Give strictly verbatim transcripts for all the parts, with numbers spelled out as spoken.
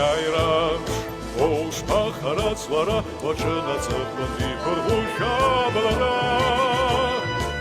Аира, ушԥахарац уара, уаҿын аҵыхәтәантәи ибыргәышьа абылра,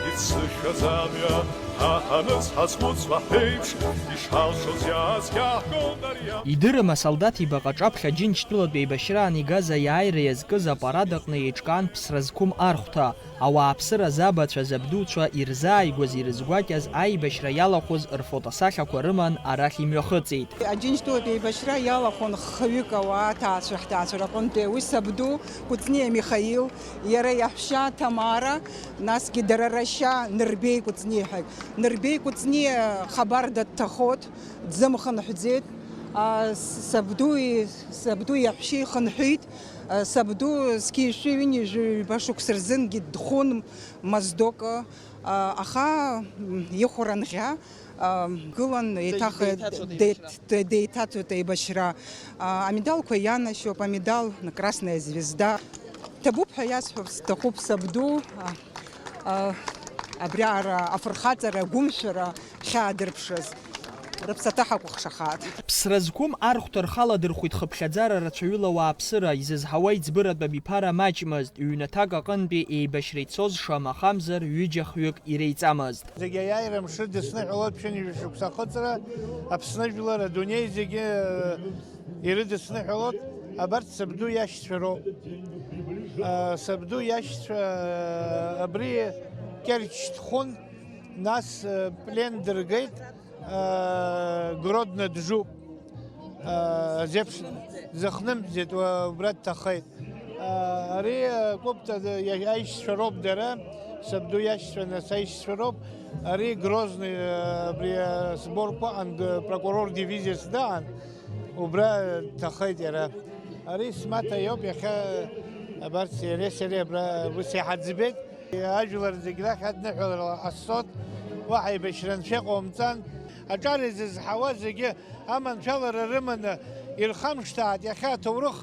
иццышәаӡа амҩа ҳаҳаны ҳазхәыцуа ҳәеиԥш, ишҳалшоз иааскьаҳгон ари. Идырым асолдаҭ ибаҟа аҿаԥхьа Џьынџьтәылатә еибашьраан игаз аиааира иазкыз апарад аҟны еиҿкаан ԥсра зқәым архәҭа. Ауааԥсыра забацәа, забдуцәа ирзааигәаз, ирызгәакьаз аибашьра иалахәыз рфотосахьақәа рыман арахь имҩахыҵит. Аџьынџьтәылатә еибашьра иалахәын хҩык ауаа, аҭаацәа, ҳҭаацәа рҟынтәи, уи сабду Кәыҵниа Михаил, иара иаҳәшьа Ҭамара, насгьы дара рашьа Нырбеи Кәыҵниа ҳәа. Нырбеи Кәыҵниа хабарда дҭахоит, дзымхынҳәӡеит. А, с-, сабду и-, сабду иаҳәшьа ихынҳәит. Сабду зқьи жәшәи ҩынҩажәи ҩба шықәса рзынгьы дхон Моздокы, аха ихәра анӷьа, гылан, еиҭах деиҭаҵуеит деит-, еибашьра. Деиҭаҵуеит еибашьра. Амедалқәа ианашьоуп, амедал Красная звезда. Ҭабуп ҳәа иасҳәарц сҭахуп сабду, а, абриаҟара афырхаҵара, агәымшәара, хьаадырԥшыз, рыԥсаҭа ҳакәыхшахааит. Ԥсра зқәым архәҭа рхаладырхәит хыԥхьаӡара рацәаҩыла ауааԥсыра, изызҳауа иӡбыратә абиԥара маҷмызт, ҩнаҭак аҟынтәи еибашьра ицоз шамахамзар ҩыџьа-хҩык иреиҵамызт. Зегьы аиааира мшы дысныҳәалоит, ԥшьынҩажәа шықәса ахыҵра, Аԥсны жәлар, адунеи зегьы, э, ирыдысныҳәалоит, абарҭ сабду иашьцәа роуп. Э, сабду иашьцәа, э, абри Керчь дхәын, нас, э, плен дыргеит, э, Гродно джуп, э, зеиԥш-, дзыхнымҳәӡеит, уа-, убра дҭахеит. Э, ари, э, Кәыпта, э, иа-, аишьцәа роуп дара, сабду иашьцәа, нас аишьцәа роуп. Ари Грозный, э, абри, э, сборқәа анг-, прокурор дивизиа сдаан, убра дҭахеит иара. Ари смаҭа иоуп, иахьа, абарҭ иареи сареи абра ус иҳаӡбеит. Ажәлар зегь рахь адныҳәалара ҟасҵоит, уаҳа еибашьра анцәа иҟоумҵан. Аҿар изызҳауа зегьы аманшәалара рыманы ирхамышҭааит, иахьа аҭоурых,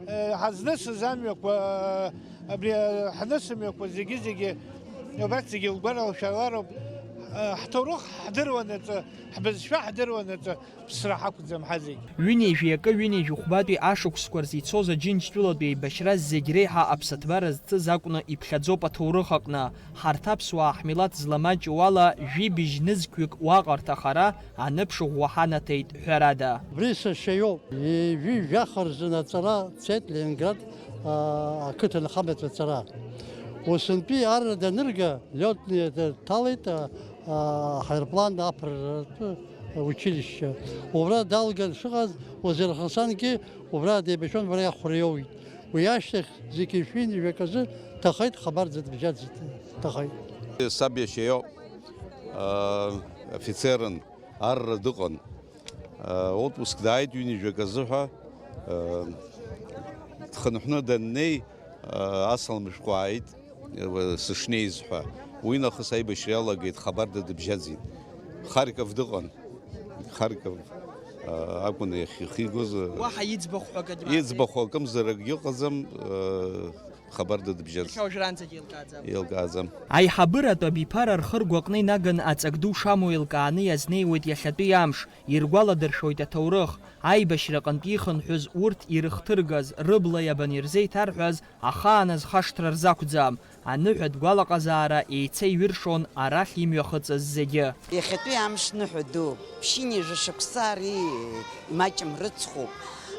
э, ҳазнысыз амҩақәа, э, абри, э, ҳнысымҩақәа зегьы-зегьы, убарҭ зегьы лгәаралшәалароуп. Э, ҳҭоурых ҳдыруанаҵы, ҳбызшәа ҳдыруанаҵы, ԥсра ҳақәӡам ҳа зегь. Ҩынҩажәи акы, ҩынҩажәи хәбатәи ашықәсқәа рзы ицоз Аџьынџьтәылатәи еибашьра зегь реиҳа аԥсаҭбара зцыз акәны иԥхьаӡоуп аҭоурых аҟны. Ҳарҭ аԥсуаа ҳмилаҭ зламаҷу ала, жәибжь нызқьҩык уаҟа рҭахара аныԥшыӷәӷәа ҳанаҭеит, ҳәарада. Убри сашьа иоуп. Ҩажәи жәаха рзын аҵара дцеит Ленинград, аа, ақыҭанхамҩатә аҵара. Усынтәи арра данырга, лётный дҭалеит, аа, аҳаирплан аԥырратә училище. Убра далган шыҟаз, Вазир Хасангьы убра деибашьуан, убра иахәра иоуит. Уи ашьҭахь зегьы шәи ҩажәак азы ҭахеит, хабарӡа дыбжьаӡит, ҭахеит. Саб иашьа иоуп, аа, офицерын, арра дыҟан. Отпуск дааит ҩынҩажәак азыҳәа, дхынҳәны даннеи, асалам шәҟәы ааит, сышнеиз ҳәа. Уи нахыс аибашьра иалагеит, хабарда дыбжьаӡит. Харьков дыҟан. Харьков акәын иахьихигоз. Уаҳа иӡбахә ҳәа акгьы. Иӡбахә акымзар акгьы ыҟаӡам. Хабарда дыбжьаӡ. Иахьа уажәраанӡагьы еилкааӡам. Еилкааӡам. Аиҳабыратә абиԥара рхы ргәаҟны инаган аҵак ду шамоу еилкааны иазнеиуеит иахьатәи амш, иргәаладыршәоит аҭоурых. Аибашьраҟынтә ихынҳәыз урҭ ирыхҭыргаз, рыбла иабан ирзеиҭарҳәаз, ахаан азхашҭра рзақәӡам. Аныҳәатә гәалаҟазаара еицеиҩыршон арахь имҩахыҵыз зегьы. Иахьатәи амш ныҳәа ду, ԥшьынҩажәа шықәса ари имаҷым рыцхуп.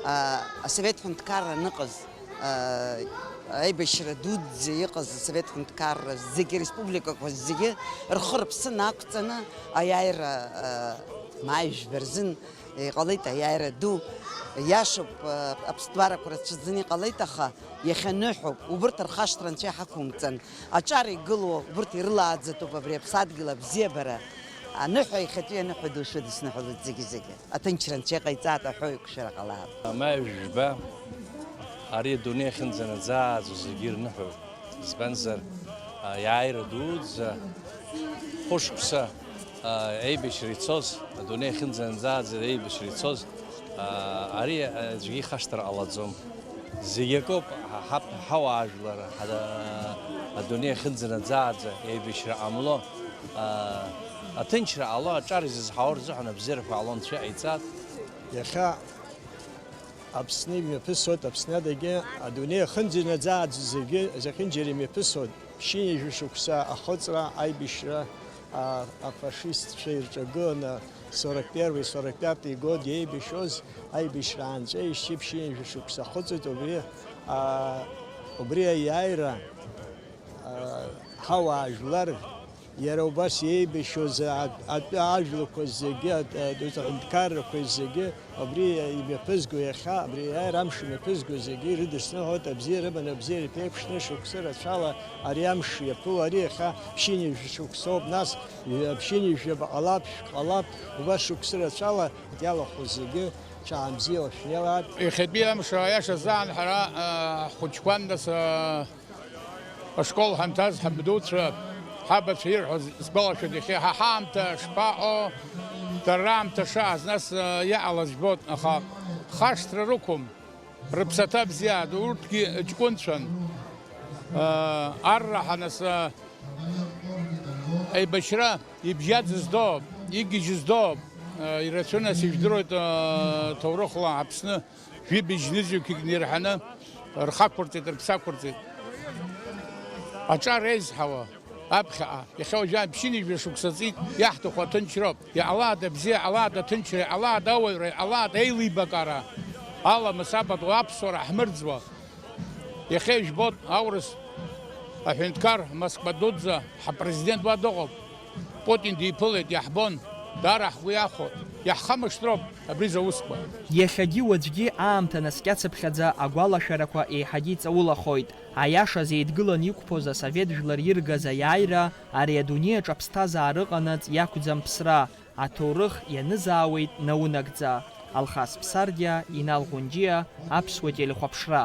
А, асовет ҳәынҭқарра аныҟаз, а, аибашьра дуӡӡа иҟаз асовет ҳәынҭқарра зегьы, ареспубликақәа зегьы рхы-рыԥсы нақәҵаны аиааира, а, маи жәба рзын иҟалеит аиааира ду. Иашоуп, а, аԥсҭбарақәа рацәаӡаны иҟалеит, аха иахьа ныҳәоуп, убырҭ рхашҭра анцәа иҳақәумҵан. Аҿар игылоу убырҭ ирылааӡатәуп абри аԥсадгьыл абзиабара. Аныҳәа иахьатәи аныҳәа ду шәыдысныҳәалоит зегьы-зегьы. Аҭынчра анцәа иҟаиҵааит аҳәоу еиқәшәара ҟалааит. Амаи жәба, ари адунеи ахьынӡанаӡааӡо зегьы ирныҳәоуп. Избанзар, аиааира дуӡӡа, хәышықәса, а, еибашьра ицоз, адунеи ахьынӡанаӡааӡа еибашьра ицоз, а, ари, а, аӡәгьы ихашҭыр ҟалаӡом. Зегь акоуп, ҳа-, ҳап-, ҳауаажәлар, ҳа-, адунеи ахьынӡанаӡааӡа еибашьра ҟамло, а, аҭынчра ҟало, аҿар изызҳауа рзыҳәан абзиарақәа ҟало Анцәа иҟаиҵааит. Иахьа Аԥсны имҩаԥысуеит, Аԥсны адагьы адунеи ахьынӡанаӡааӡо зегьы, зехьынџьара имҩаԥысуеит. Ԥшьынҩажәа шықәса ахыҵра, аибашьра, а, афашистцәа ирҿагыланы, сорок первый, сорок пятый год еибашьуаз, аибашьра аанҵәеижьҭеи ԥшьынҩажәа шықәса ахыҵит, убри, а, убри аиааира, а, ҳауаажәлар, иара убас еибашьуаз а-, атәы ажәлақәа зегьы, а-, а-, аҳәынҭқаррақәа зегьы, абри имҩаԥызго иахьа, абри аиааира амш имҩаԥызго зегьы ирыдысныҳәоит, абзиа рыманы, абзиара иԥеиԥшны, шықәсы рацәала ари амш иаԥыло, ари иахьа ԥшьынҩажәа шықәсоуп, нас, ҩ-, ԥшьынҩажәа ҟалап, шәҟалап, убас шықәсы рацәала иалахәу зегьы цәаамзиала шәнеилааит. Иахьатәи амш, аиаша азы, ҳара, а, ҳхәыҷқәан, нас, а, ашкол ҳанҭаз ҳабдуцәа, ҳабацәа ирҳәоз сгәалашәоит иахьа. Ҳа ҳаамҭа шԥаҟоу, дара раамҭа шааз, нас, а, иҟалаз жәбоит, аха хашҭра рықәым, рыԥсаҭа бзиа, урҭгьы ҷкәынцәан. А, арраҳа, нас, а, аибашьра ибжьаӡыз доуп, игьежьыз доуп, а, ирацәаны, нас, ижәдыруеит, а, ҭоурыхла Аԥсны. Жәибжь-нызқьҩык инирҳаны рхы ақәырҵеит, рыԥсы ақәырҵеит. Аҿар еизҳауа аԥхьаҟа, иахьа уажәы ԥшьынҩажәа шықәса ҵит, иаҳҭаху аҭынчроуп. Иҟалааит абзиа, иҟалааит аҭынчра, иҟалааит ауаҩра, иҟалааит аилибакаара. Аламыс апату аԥсуара ҳмырӡуа. Иахьа ижәбоит, аурыс аҳәынҭқар Москва дуӡӡа, ҳапрезидент уа дыҟоуп. Путин диԥылеит, иаҳбон, даара ҳгәы иахәон, иаҳхамышҭроуп абри заусқәа. Иахьагьы уаҵәгьы аамҭа наскьацыԥхьаӡа агәалашәарақәа еиҳагьы иҵаулахоит. Аиашаз еидгылан иқәԥоз асовет жәлар иргаз аиааира ари адунеи аҿы аԥсҭазаара ыҟанаҵ иақәӡам ԥсра, аҭоурых ианызаауеит наунагӡа. Алхас Ԥсардиа, Инал Ӷәынџьиа, Аԥсуа телехәаԥшра.